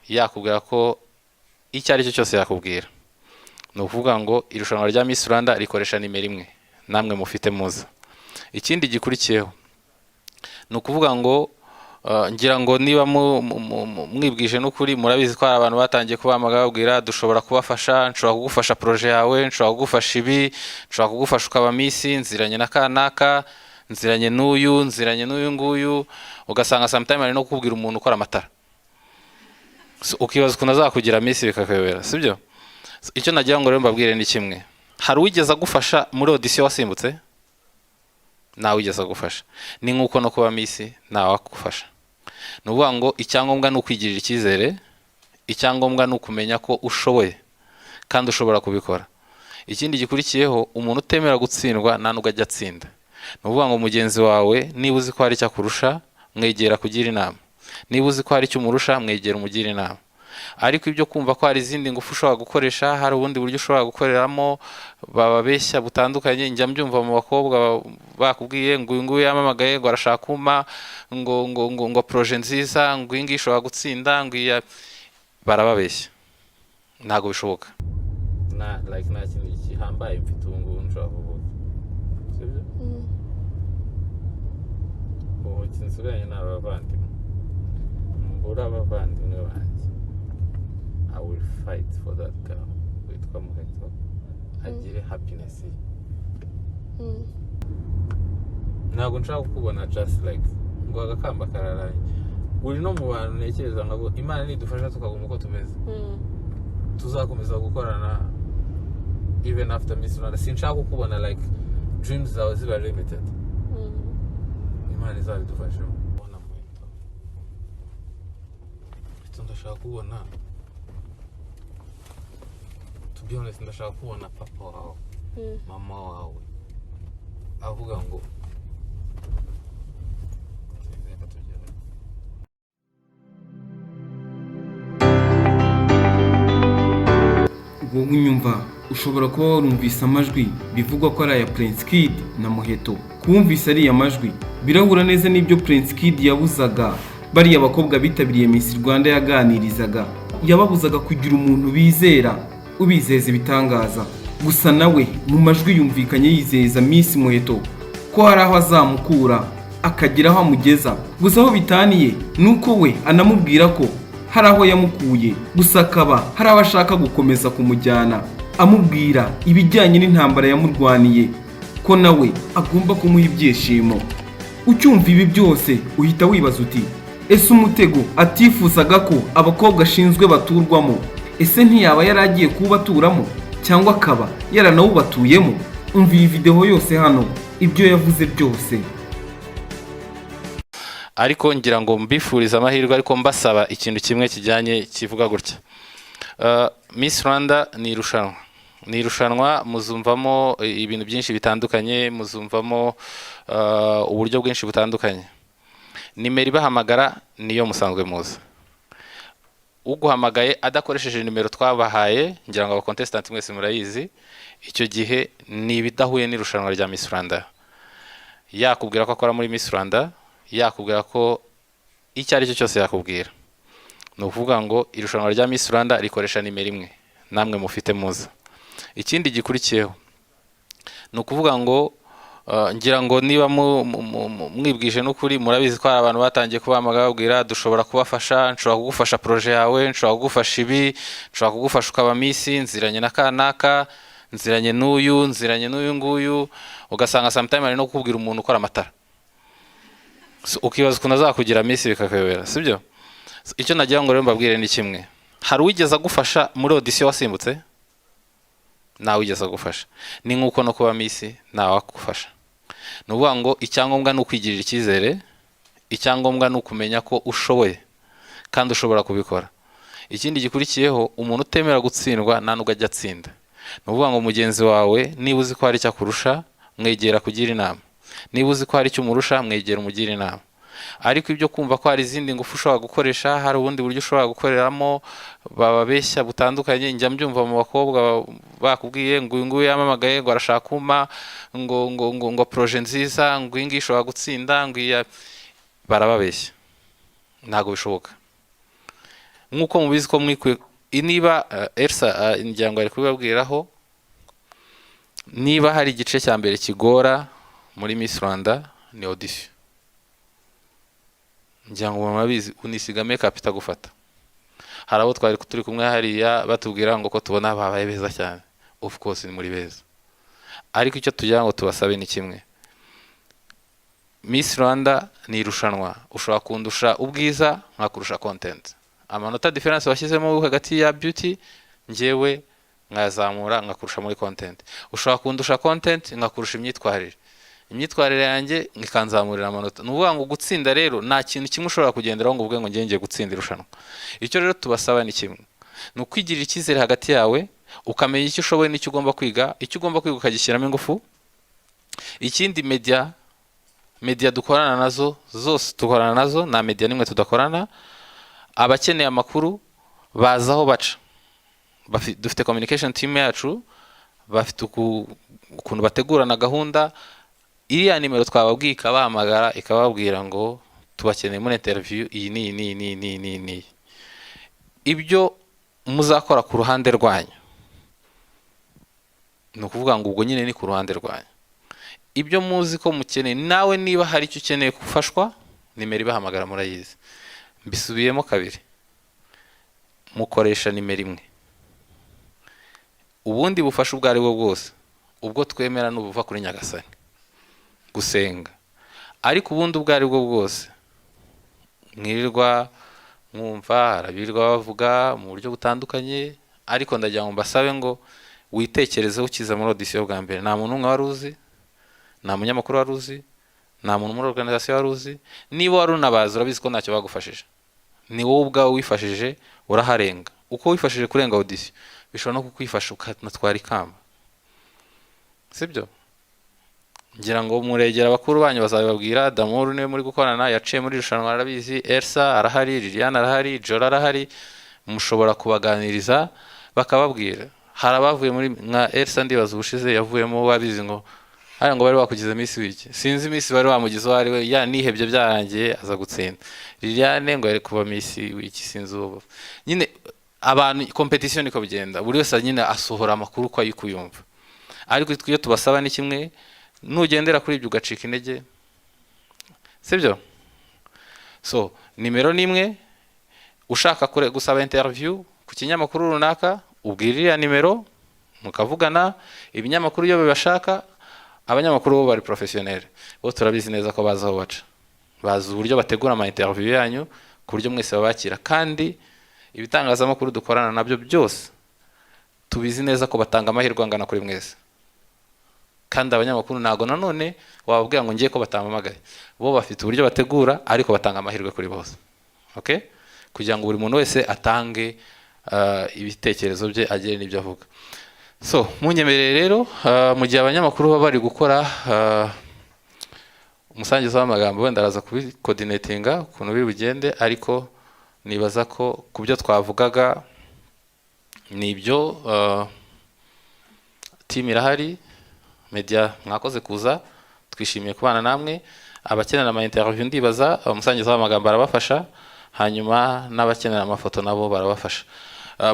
Yakubwira ko icyo ari cyo cyose yakubwira. Ni ukuvuga ngo irushanwa rya Miss Rwanda rikoresha nimero imwe namwe mufite muza. Ikindi gikurikiyeho ni ukuvuga ngo ngira ngo niba mwibwije n'ukuri, murabizi ko hari abantu batangiye kubahamagara babwira: "Dushobora kubafasha, nshobora kugufasha projet yawe, nshobora kugufasha ibi, nshobora kugufasha ukaba Miss, nziranye na kanaka, nziranye n'uyu, nziranye n'uyu nguyu." Ugasanga sometime hari no kukubwira umuntu ukora amatara. So, ukibaza ukuntu azakugira Miss, bikakuyobera, sibyo? So, icyo nagira ngo rero mbabwire ni kimwe: hari uwigeze agufasha muri audition wasimbutse? Ntawe wigeze agufasha. Ni nk'uko no kuba Miss ntawagufasha. Ni ukuvuga ngo icyangombwa ni ukwigirira icyizere, icyangombwa ni ukumenya ko ushoboye kandi ushobora kubikora. Ikindi gikurikiyeho, umuntu utemera gutsindwa nta nubwo ajya atsinda. Ni ukuvuga ngo mugenzi wawe, niba uzi ko hari icyo akurusha, mwegera kugira inama. Niba uzi ko hari icyo umurusha, mwegera umugira inama. Ariko ibyo kumva ko hari izindi ngufu ushobora gukoresha, hari ubundi buryo ushobora gukoreramo bababeshya butandukanye, njya mbyumva mu bakobwa bakubwiye ngo uyu nguyu yamamagaye, ngo arashaka kumpa ngo projet nziza, ngo iyi ngiyi ishobora gutsinda, ngo iya, barababeshya, ntabwo bishoboka. Na like nta kintu gihambaye mfite ubu ngubu nshobora kuvuga, sibyo? Ubu nsigaranye ni abavandimwe. Mbura abavandimwe banjye, I will fight for that girl witwa Muheto, agire happiness ye. Ntabwo nshaka kukubona just like ngo agakamba kararaye. Uri no mu bantu ntekereza ngo Imana nidufasha tukaguma uko tumeze, tuzakomeza gukorana even after Miss Rwanda. Sinshaka kukubona like dreams zawe ziba limited. Imana izabidufashemo. Kubona Muheto. Muheto, ndashaka kubona, to be honest, ndashaka kubona papa wawe, mama wawe avuga ngo reka tugere. Wowe unyumva, ushobora kuba warumvise amajwi bivugwa ko ari aya Prince Kid na Muheto. Kuwumvise ariya majwi birahura neza n'ibyo Prince Kid yabuzaga bariya bakobwa bitabiriye Miss Rwanda yaganirizaga. Yababuzaga kugira umuntu bizera ubizeza ibitangaza. Gusa nawe mu majwi yumvikanye yizeza Miss Muheto ko hari aho azamukura akagira aho amugeza. Gusa aho bitaniye ni uko we anamubwira ko hari aho yamukuye, gusa akaba hari aho ashaka gukomeza kumujyana, amubwira ibijyanye n'intambara yamurwaniye, ko nawe agomba kumuha ibyishimo. Ucyumva ibi byose uhita wibaza uti: "Ese umutego atifuzaga ko abakobwa ashinzwe baturwamo, ese ntiyaba yari agiye kuwubaturamo cyangwa akaba yaranawubatuyemo?" Umva iyi videwo yose hano, ibyo yavuze byose. Ariko ngira ngo mbifurize amahirwe, ariko mbasaba ikintu kimwe kijyanye kivuga gutya: Miss Rwanda ni irushanwa, ni irushanwa muzumvamo ibintu byinshi bitandukanye, muzumvamo uburyo bwinshi butandukanye. Nimero ibahamagara niyo musanzwe muzi. Uguhamagaye adakoresheje nimero twabahaye, ngira ngo abacontestant mwese murayizi, icyo gihe ni ibidahuye n'irushanwa rya Miss Rwanda. Yakubwira ko akora muri Miss Rwanda, yakubwira ko icyo ari cyo cyose yakubwira. Ni ukuvuga ngo irushanwa rya Miss Rwanda rikoresha nimero imwe namwe mufite muza. Ikindi gikurikiyeho ni ukuvuga ngo ngira ngo niba mwibwije n'ukuri, murabizi ko hari abantu batangiye kubahamagara babwira: "Dushobora kubafasha, nshobora kugufasha projet yawe, nshobora kugufasha ibi, nshobora kugufasha ukaba Miss, nziranye na kanaka, nziranye n'uyu, nziranye n'uyu nguyu." Ugasanga sometime hari no kukubwira umuntu ukora amatara. So, ukibaza ukuntu azakugira Miss, bikakuyobera, sibyo? So, icyo nagira ngo rero mbabwire ni kimwe: hari uwigeze agufasha muri audition wasimbutse? Ntawe wigeze agufasha. Ni nk'uko no kuba Miss ntawagufasha. Ni ukuvuga ngo icyangombwa ni ukwigirira icyizere, icyangombwa ni ukumenya ko ushoboye kandi ushobora kubikora. Ikindi gikurikiyeho, umuntu utemera gutsindwa nta nubwo ajya atsinda. Ni ukuvuga ngo mugenzi wawe, niba uzi ko hari icyo akurusha, mwegera kugira inama. Niba uzi ko hari icyo umurusha, mwegera umugira inama. Ariko ibyo kumva ko hari izindi ngufu ushobora gukoresha, hari ubundi buryo ushobora gukoreramo bababeshya butandukanye, njya mbyumva mu bakobwa bakubwiye ngo uyu nguyu yamamagaye, ngo arashaka kumpa ngo projet nziza, ngo iyi ngiyi ishobora gutsinda, ngo iya, barababeshya, ntabwo bishoboka. Nk'uko mubizi ko mwikuye, niba Elsa, ngira ngo ari kubibabwiraho, niba hari igice cya mbere kigora muri Miss Rwanda ni audition. Ngira ngo murabizi, unisiga makeup itagufata. Hari abo twari turi kumwe hariya batubwira ngo ko tubona babaye beza cyane. Of course ni muri beza, ariko icyo tugira ngo tubasabe ni kimwe: Miss Rwanda ni irushanwa. Ushobora kundusha ubwiza, nkakurusha content. Amanota difference washyizemo hagati ya beauty, njyewe nkayazamura nkakurusha muri content. Ushobora kundusha content, nkakurusha imyitwarire, imyitwarire yanjye ikanzamurira amanota. Ni ukuvuga ngo gutsinda rero nta kintu kimwe ushobora kugenderaho ngo uvuge ngo ngiye ngiye gutsinda irushanwa. Icyo rero tubasaba ni kimwe, ni ukwigirira icyizere hagati yawe, ukamenya icyo ushoboye n'icyo ugomba kwiga. Icyo ugomba kwiga ukagishyiramo ingufu. Ikindi, media dukorana nazo zose dukorana nazo, nta media n'imwe tudakorana. Abakeneye amakuru bazi aho baca. Dufite communication team yacu, bafite ukuntu bategurana gahunda. Iriya nimero twababwiye ikabahamagara, ikababwira ngo tubakeneye muri interview iyi n'iyi n'iyi n'iyi n'iyi n'iyi n'iyi. Ibyo muzakora ku ruhande rwanyu, ni ukuvuga ngo ubwo nyine ni ku ruhande rwanyu, ibyo muzi ko mukeneye. Nawe niba hari icyo ukeneye gufashwa, nimero ibahamagara murayizi. Mbisubiyemo kabiri: mukoresha nimero imwe. Ubundi bufasha ubwo ari bwo bwose, ubwo twemera n'ubuva kuri Nyagasani, gusenga, ariko ubundi ubwo ari bwo bwose mwirirwa mwumva harabirirwa bavuga mu buryo butandukanye, ariko ndagira ngo mbasabe ngo witekerezeho. Ukiza muri audition bwa mbere, nta muntu umwe wari uzi, nta munyamakuru wari uzi, nta muntu muri organisation wari uzi. Niba wari unabazi, urabizi ko ntacyo bagufashije. Ni wowe ubwawe wifashije uraharenga. Uko wifashije kurenga audition bishobora no kukwifasha ukanatwara ikamba, sibyo? Ngira ngo muregera abakuru banyu bazabibabwira. Damuru niwe muri gukorana, yaciye muri irushanwa, arabizi. Elsa arahari, Liliane arahari, Jora arahari, mushobora kubaganiriza bakababwira. Hari abavuye muri, nka Elsa ndibaza ubushize yavuyemo wabizi ngo hariya ngo bari bakugize Miss wiki, sinzi Miss bari bamugize uwo ari we, ya nihebye byarangiye aza gutsinda. Liliane ngo yari kuba Miss wiki, sinzi uwo. Nyine abantu, competition niko bigenda, buri wese nyine asohora amakuru uko ari kuyumva. Ariko iyo tubasaba ni kimwe: nugendera kuri ibyo ugacika intege, sibyo? So nimero ni imwe. Ushaka gusaba interview ku kinyamakuru runaka, ubwira iriya nimero mukavugana. Ibinyamakuru iyo bibashaka, abanyamakuru bo bari professionnel, bo turabizi neza ko bazi aho baca, bazi uburyo bategura ama interview yanyu ku buryo mwese babakira. Kandi ibitangazamakuru dukorana nabyo byose tubizi neza ko batanga amahirwe angana kuri mwese. Kandi abanyamakuru ntabwo nanone wababwira ngo ngiye ko batampamagaye. Bo bafite uburyo bategura, ariko batanga amahirwe kuri bose, okay? Kugira ngo buri muntu wese atange ibitekerezo bye, agire n'ibyo avuga. So munyemerere rero, mu gihe abanyamakuru baba bari gukora umusangiza w'amagambo, wenda araza kubicoordinatinga ukuntu biri bugende, ariko nibaza ko ku byo twavugaga ni ibyo. Team irahari, media mwakoze kuza, twishimiye kubana namwe. Abakenera ama interview, ndibaza umusangiza w'amagambo arabafasha, hanyuma n'abakenera amafoto nabo barabafasha.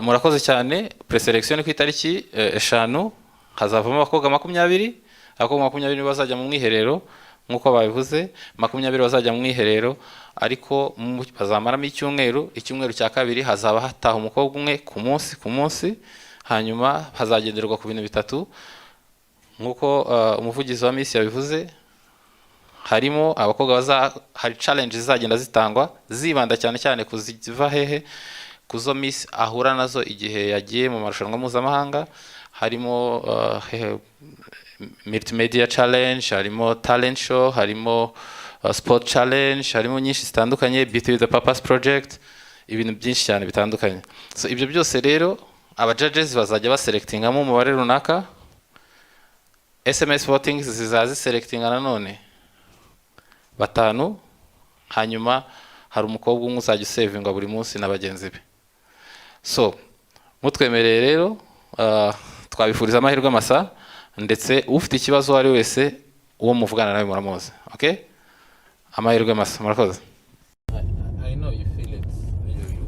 Murakoze cyane. Preselection ni ku itariki 5, hazavamo abakobwa 20. Abakobwa 20 nibo bazajya mu mwiherero nk'uko babivuze. 20 bazajya mu mwiherero, ariko bazamaramo icyumweru. Icyumweru cya kabiri hazaba hataha umukobwa umwe ku munsi ku munsi. Hanyuma hazagenderwa ku bintu bitatu nk'uko umuvugizi wa Miss yabivuze. Harimo abakobwa baza, hari challenge zizagenda zitangwa zibanda cyane cyane kuziva hehe, kuzo Miss ahura nazo igihe yagiye mu marushanwa mpuzamahanga. Harimo multimedia challenge, harimo talent show, harimo sport challenge, harimo nyinshi zitandukanye, Beauty with the Purpose project, ibintu byinshi cyane bitandukanye. So ibyo byose rero aba judges bazajya baselectingamo umubare runaka. SMS voting zizaza ziselectinga nanone batanu, hanyuma hari umukobwa umwe uzajya usavingwa buri munsi na bagenzi be. So mutwemereye rero, twabifuriza amahirwe masa, ndetse ufite ikibazo uwo ari we wese, uwo muvugana nawe muramuzi. Okay, amahirwe masa, murakoze. I know you feel it.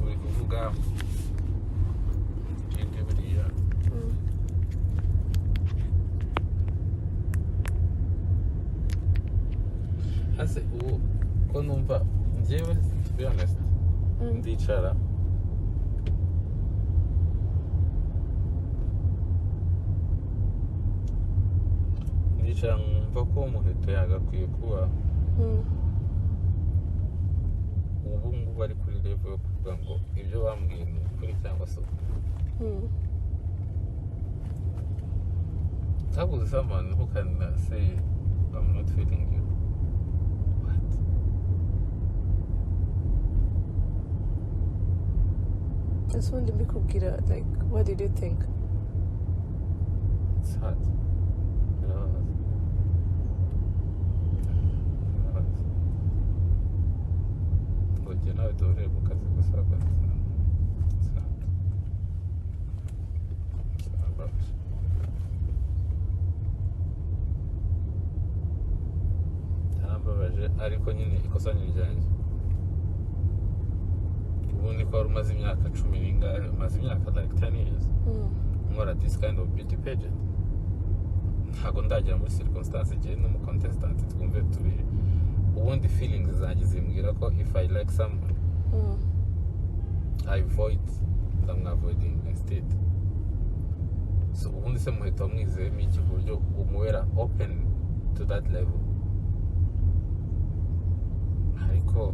Uri kuvuga Ase ubu ko numva njyewe, to be honest, ndicara nkumva ko Muheto yagakwiye kuba ubu ngubu ari kuri level yo kuvuga ngo ibyo bambwiye ni ukuri cyangwa se ukuri. Habuze someone who can say I'm not feeling you. What? Ese ubundi mbikubwira, like, what did you think? It's hard. Birababaza. Birababaza. Ngo njye nawe duhurire mu kazi gusa, but it's hard. Birababaje. Byarambabaje, ariko nyine ikosa ni iryanjye. Ubundi ko wari umaze imyaka cumi n'ingahe, umaze imyaka like 10 years nkora this kind of beauty pageant, ntabwo ndagera muri circumstance igihe n'umu contestant twumve turi. Ubundi feelings zanjye zimbwira ko if I like someone, I avoid, ndamwavoiding instead. So ubundi se Muheto wamwizeyemo iki ku buryo umubera open to that level? Ariko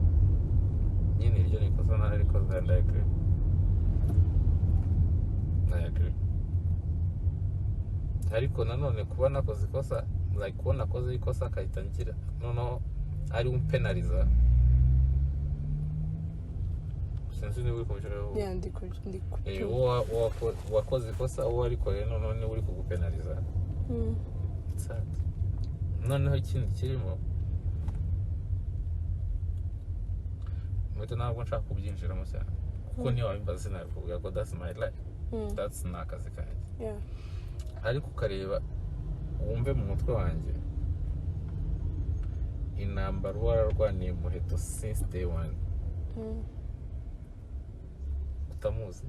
nyine iryo ni ikosa nararikoze and I agree, I agree. Ariko nanone kuba nakoze ikosa, like kuba nakoze ikosa akahita ngira noneho ari umpenaliza, sinzi niba uri kumvisha. Yeah, ndi Eh, kubyumva. uwo wakoze ikosa, uwo warikoreye noneho niwe uri kugupenaliza. It's sad. Noneho ikindi kirimo, Muheto, ntabwo nshaka kubyinjiramo cyane kuko niyo wabimbaza sinabikubwira ko that's my life. That's ni akazi kanjye. Ariko ukareba wumve mu mutwe wanjye intambara uba wararwaniye Muheto since day one, utamuzi,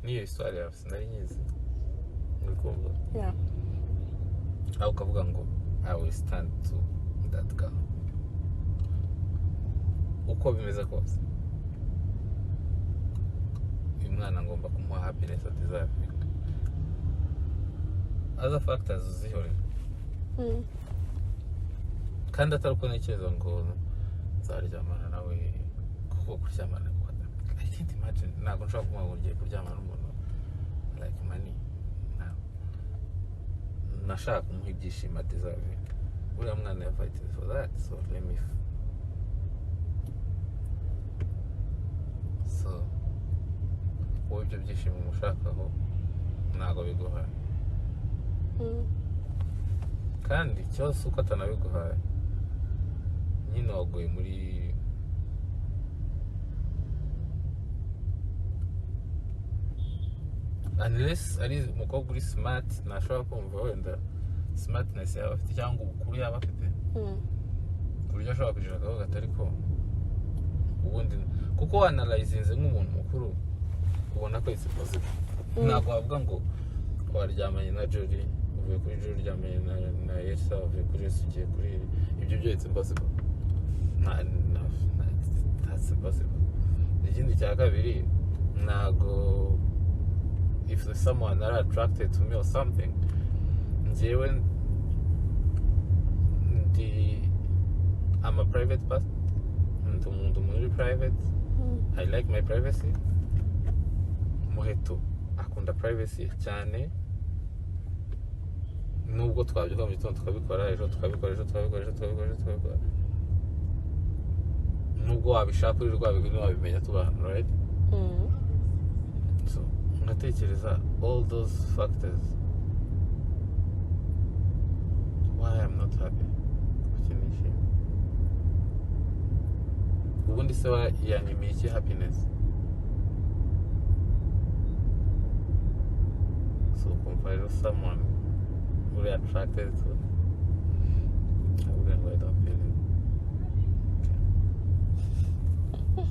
n'iyo histoire yawe sinari nyizi, uri kumva? Yeah. Aho ukavuga ngo I will stand to that girl uko bimeze kose, uyu mwana ngomba kumuha happiness deserving, other factors uzihorera. Kandi atari uko ntekereza ngo nzaryamana nawe, kuko kuryamana, I can't imagine, ntabwo nshobora kuvuga ngo ngiye kuryamana n'umuntu like money. No. Nashaka kumuha ibyishimo deserving. Uriya mwana ya fighting for that, so let me so wowe ibyo byishimo umushakaho ntabwo biguhaye. Kandi ikibazo si uko atanabiguhaye, nyine waguye muri unless ari umukobwa uri smart, ntashobora kumva wenda smartness yaba afite cyangwa ubukuru yaba afite, ku buryo ashobora kugira akavuga ati ariko ubundi kuko wanarayizinze nk'umuntu mukuru ubona ko it's possible. Ntabwo wavuga ngo waryamanye na Jolly, uvuye kuri Jolly uryamanye na Elsa, uvuye kuri Elsa ugiye kuri ibyo byo, it's impossible. That's impossible. Ikindi cya kabiri, ntabwo if someone are attracted to me or something, njyewe ndi I'm a private person, ndi umuntu muri private. I like my privacy. Muheto akunda privacy cyane, nubwo twabyuka mu gitondo tukabikora, ejo tukabikora, ejo tukabikora, ejo tukabikora, ejo tukabikora, nubwo wabishaka uri rwabigwi ntiwabimenya tubana, right? So ngatekereza all those factors why I'm not happy, kuki nishimye. Ubundi se yanyimiye iki happiness? So ukumva rero someone uri attracted to avuga ngo I don't feel it. Okay.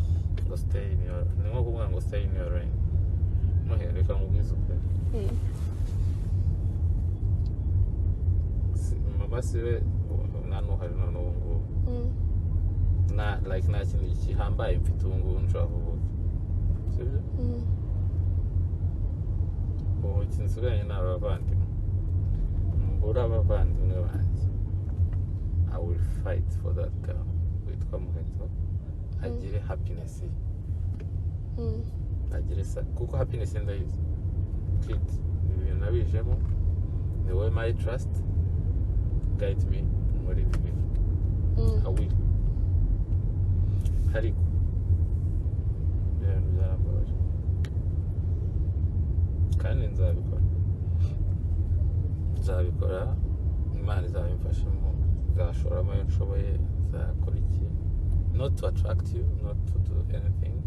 Ngo stay in your, ni nko kuvuga ngo stay in your lane. Muhe, reka nkubwize ukuri. Mama siwe. Nta n'uhari none ubu ngubu. Na like nta kintu gihambaye mfite ubu ngubu nshobora kuvuga, sibyo? Ubu ikintu nsigaranye ni abavandimwe. Mbura abavandimwe banjye, I will fight for that girl witwa Muheto, agire happiness ye, agire sa, kuko happiness ye ndayizi. Kid, ibi bintu nabijemo ni wowe, my trust, guide me muri ibi bintu. I will. Ariko ibintu byarambabaje kandi nzabikora, nzabikora. Imana izabimfashemo, nzashoramo ayo nshoboye, nzakora iki, not to attract you, not to do anything,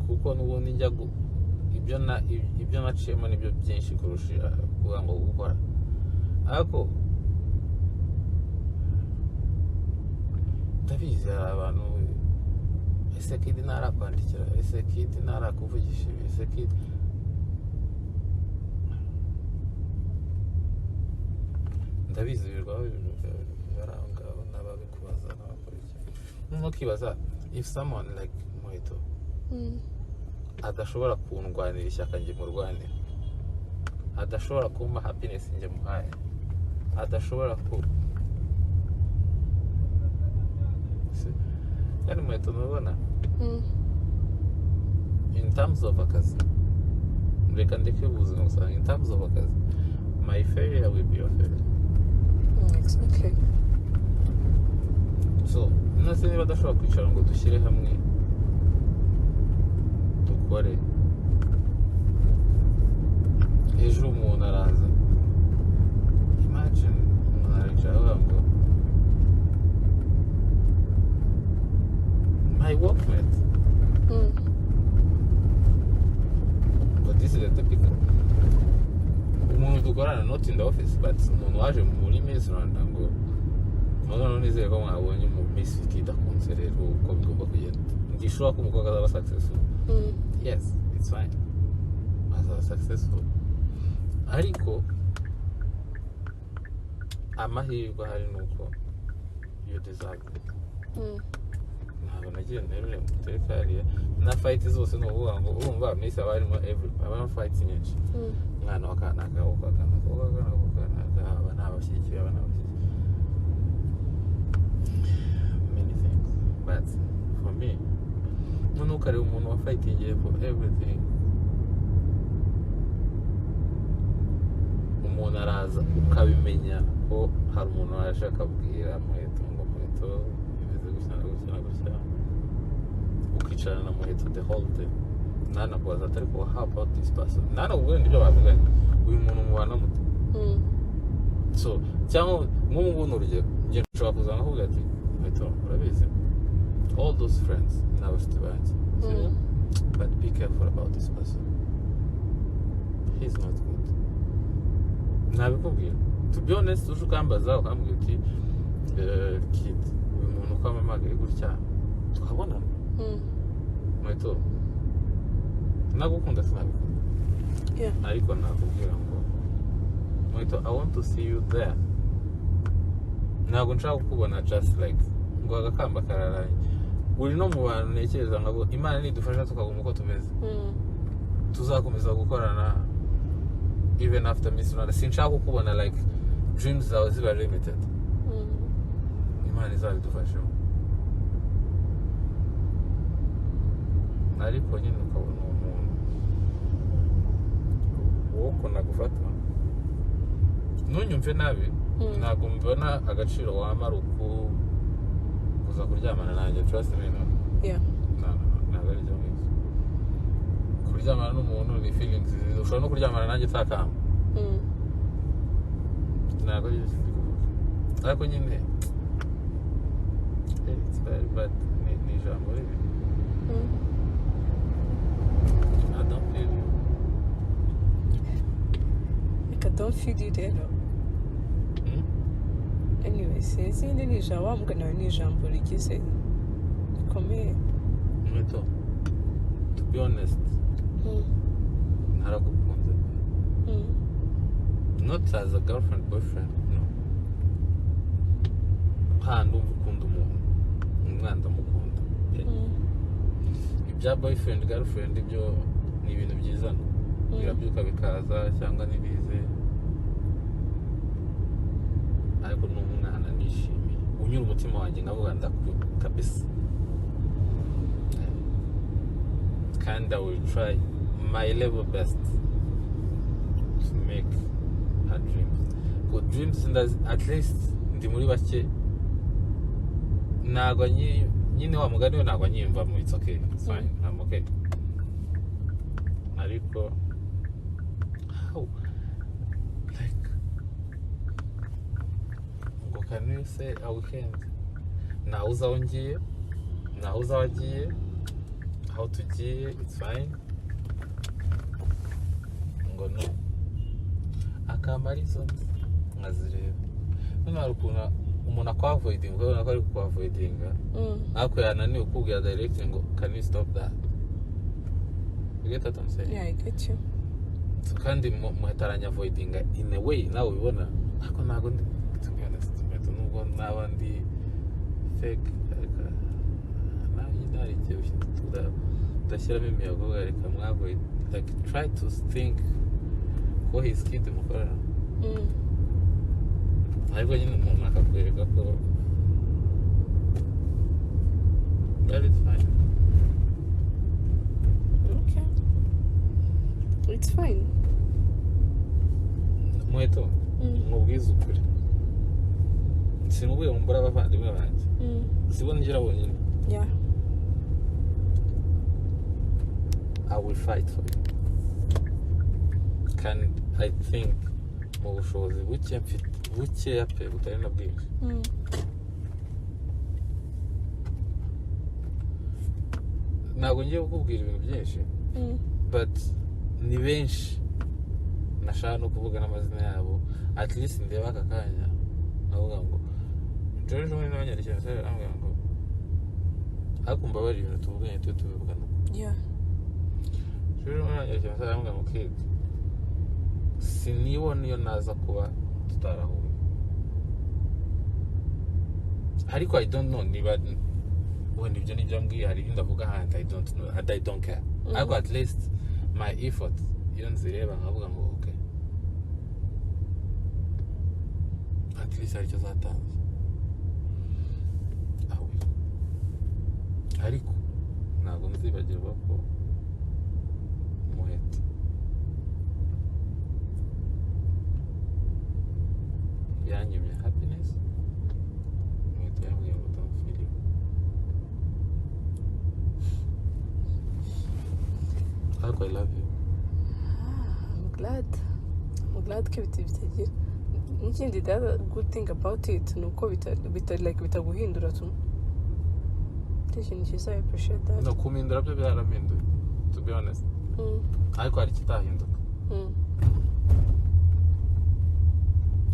kuko n'ubundi njya ibyo naciyemo nibyo byinshi kurusha kuvuga ngo gukora. Ariko ndabizi hari abantu: "Ese Kid ntarakwandikira? Ese Kid ntarakuvugisha ibi? Ese Kid?" Ndabizi birirwa bari aho ngaho n'ababikubaza n'abakora iki. Noneho ukibaza if someone like Muheto adashobora kundwanira ishyaka njye murwanira, adashobora kumpa happiness njye muhaye, adashobora ku kandi Muheto ntubona in terms of akazi, reka ndeke ubuzima gusa, in terms of akazi, my failure will be your failure. Exactly. So nase niba adashobora kwicara ngo dushyire hamwe dukore, ejo umuntu araza, imagine umuntu aricara avuga ngo my workmate, but this is a typical umuntu dukorana, not in the office, but umuntu waje muri Miss Rwanda, ngo noneho nizere ko mwabonye mu Miss idakunze rero uko bigomba kugenda, ndishobora ko umukobwa azaba successful. Yes, it's fine, azaba successful, ariko amahirwe ahari ni uko you deserve it. Ntabwo nagiye nterure mu tereka hariya na fight zose. Ni ukuvuga ngo urumva Miss haba harimo every, habamo fight nyinshi. Umwana wa kanaka, uwo kwa kanaka, uwo kwa kanaka, uwo kwa kanaka, aba ni abashyigikiye, aba ni abashyigikiye, many things. But for me, noneho ukareba umuntu wa fighting for everything, umuntu araza ukabimenya ko hari umuntu waje akabwira Muheto ngo Muheto bimeze gutya na gutya na gutya, ukicarana na Muheto the whole day, ntanakubaza ati ariko how about this person, ntanakubwira n'ibyo bavuganye, uyu muntu mubana mute? So cyangwa nk'ubu ngubu ni urugero, njye nshobora kuza nkakubwira ati Muheto, urabizi all those friends ni abashuti banjye, sibyo? But be careful about this person, he's not good. Nabikubwira, to be honest, uje ukambaza ukambwira uti "Kid, uyu muntu uko amamagaye gutya tukabonana?" Muheto, nagukunda sinabikunda, ariko nakubwira ngo Muheto, I want to see you there. Ntabwo nshaka kukubona just like ngo agakamba kararaye. Uri no mu bantu ntekereza ngo Imana nidufasha tukaguma uko tumeze, tuzakomeza gukorana even after Miss Rwanda. Sinshaka kukubona like dreams zawe ziba limited. Imana izabidufashemo. Ariko nyine ukabona uwo muntu wowe ukuntu agufata, ntunyumve nabi, ntabwo mbona agaciro wamara uku kuza kuryamana nanjye, trust me, no. No, no, no, ntabwo ari byo ngibyo. Kuryamana n'umuntu ni feelings nziza, ushobora no kuryamana nanjye utakamba. Ntabwo ari byo ndi kuvuga, ariko nyine it's very bad. Ni ijambo ribi. I don't feel you. Reka, don't feel you rero. Anyway, sinzi nyine, ni ijambo wa mugani wawe, ni ijambo rigize rikomeye. Muheto, to be honest, naragukunze. Not as a girlfriend, boyfriend, no. Handi umva ukunda umuntu, umwana ndamukunda pe. Ibya boyfriend, girlfriend, ibyo ni ibintu byizana, birabyuka bikaza cyangwa ntibize, ariko ni umwana nishimiye, unyura umutima wanjye, nkavuga ndaku kabisa, kandi I will try my level best to make her dreams go dreams. At least ndi muri bake ntabwo nyine wa mugani we ntabwo anyiyumvamo. It's okay, it's fine, I'm okay. Ariko how, like, ngo can you say a weekend ntawe uzi aho ngiye, ntawe uzi aho agiye, aho tugiye, it's fine, ngo no akamara izo nzi nkazireba. None hari ukuntu umuntu akwavoidinga, ukabona ko ari kukwavoidinga, ariko yananiwe kukubwira direct ngo can you stop that? You get what I'm saying? Yeah, I get you. So, kandi muhataranya avoidinga in a way nawe ubibona, ariko ntabwo ndi, to be honest, Muheto, nubwo naba ndi fake, ariko nawe nyine hari igihe udashyiramo imiyaga uvuga reka mwavoid, like try to think ko his kid mukorera, ariko nyine umuntu akakwereka ko that is fine. Okay, it's fine. Muheto, mubwize ukuri, sinkubwiye ngo mbure abavandimwe banjye, sibo ngira bonyine. I will fight for you. Kandi I think mu bushobozi buke mfite, bukeya pe, butari na bwinshi, ntabwo ngiye kukubwira ibintu byinshi, but ni benshi nashaka no kuvuga n'amazina yabo. At least ndeba aka kanya nkavuga ngo George umwe n'abanyandikiye message arambwira ngo ariko mbabarira, ibintu tuvuganye tujye tubivugana uko. George umwe n'abanyandikiye message arambwira ngo kid, sinibona iyo naza kuba tutarahuye, ariko I don't know niba wenda ibyo nibyo ambwiye, hari ibindi avuga ahandi, I don't know and I don't care, ariko at least my effort iyo nzireba nkavuga ngo okay, at least hari icyo zatanze. I will. Ariko ntabwo nzibagirwa ko Muheto yanyimye happiness. Muheto yambwiye ngo don't feel you. Ariko I love you. I'm glad. I'm glad ko ibiti bitagira n'ikindi. The other good thing about it ni uko bita like bitaguhindura tu. Icyo kintu cyiza, I appreciate that. No kumindura byo byarampinduye, to be honest, ariko hari ikitahinduka.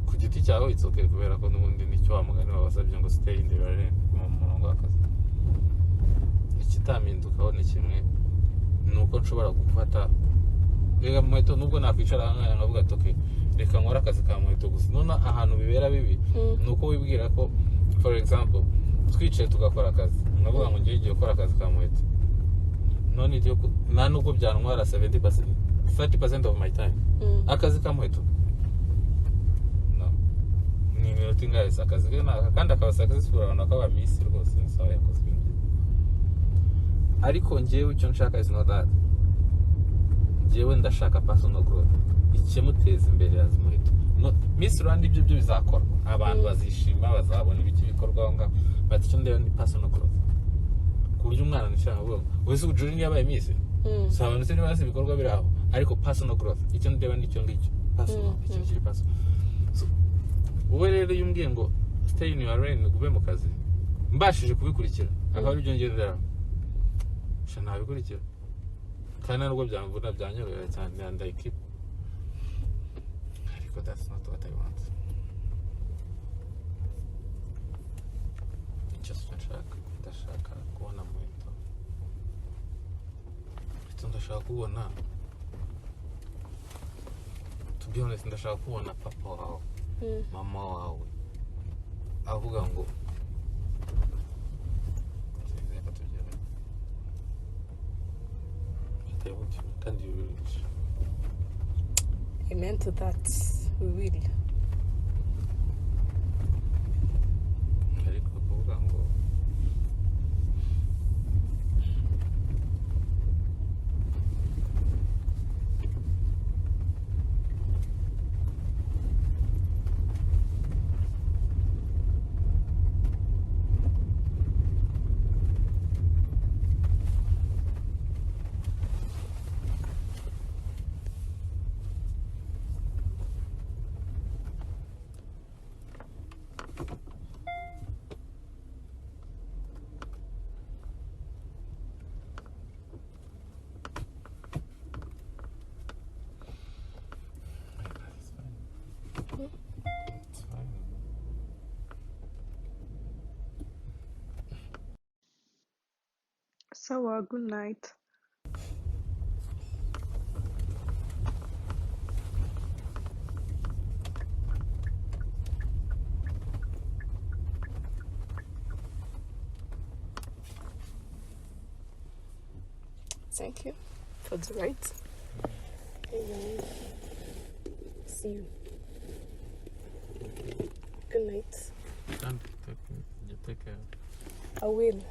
Ku giti cyawe it's okay, kubera ko n'ubundi nicyo wa mugani wabasabye ngo stay in the lane, mu murongo w'akazi. Ikitampindukaho ni kimwe, ni uko nshobora gufata reka Muheto, nubwo nakwicara aha ngaha nkavuga ati okay, reka nkore akazi ka Muheto gusa. None ahantu bibera bibi ni uko wibwira ko, for example, twicaye tugakora akazi, nkavuga ngo ngiye gukora akazi ka Muheto, none ibyo nta nubwo byantwara 70%, 30% of my time. Akazi ka Muheto no ni iminota ingahe se? Akazi ke ni aka, kandi akaba successful, abantu bakaba miss rwose ni sawa, yakoze ibintu byiza. Ariko njyewe icyo nshaka is not that. Njyewe ndashaka personal growth, ikimuteza imbere as Muheto. No, Miss Rwanda ibyo byo bizakorwa, abantu bazishima, bazabona ibiki bikorwa aho ngaho, but icyo ndeba ni personal growth, ku buryo umwana nicara nkavuga ngo wese ubu Jolene yabaye Miss, si abantu se niba ibikorwa biri aho, ariko personal growth icyo ndeba ni icyo ngicyo, personal, ikintu kiri personal. So, wowe rero iyo umbwiye ngo stay in your lane, ube mu kazi, mbashije kubikurikira akaba aribyo ngenderaho, sha nabikurikira, kandi nta nubwo byamvuna, byanyorohera cyane, and I keep, ariko that's not what I want. Icyo si cyo nshaka. Ndashaka kubona Muheto, ndetse ndashaka kubona To be honest, ndashaka kubona papa wawe, mama wawe avuga ngo reka tugere. Kandi you will reach. Amen to that. We will. Ariko kuvuga ngo it's fine. It's fine. Sawa, good night. Thank you for the ride. And see you. Good night. Take care. I will.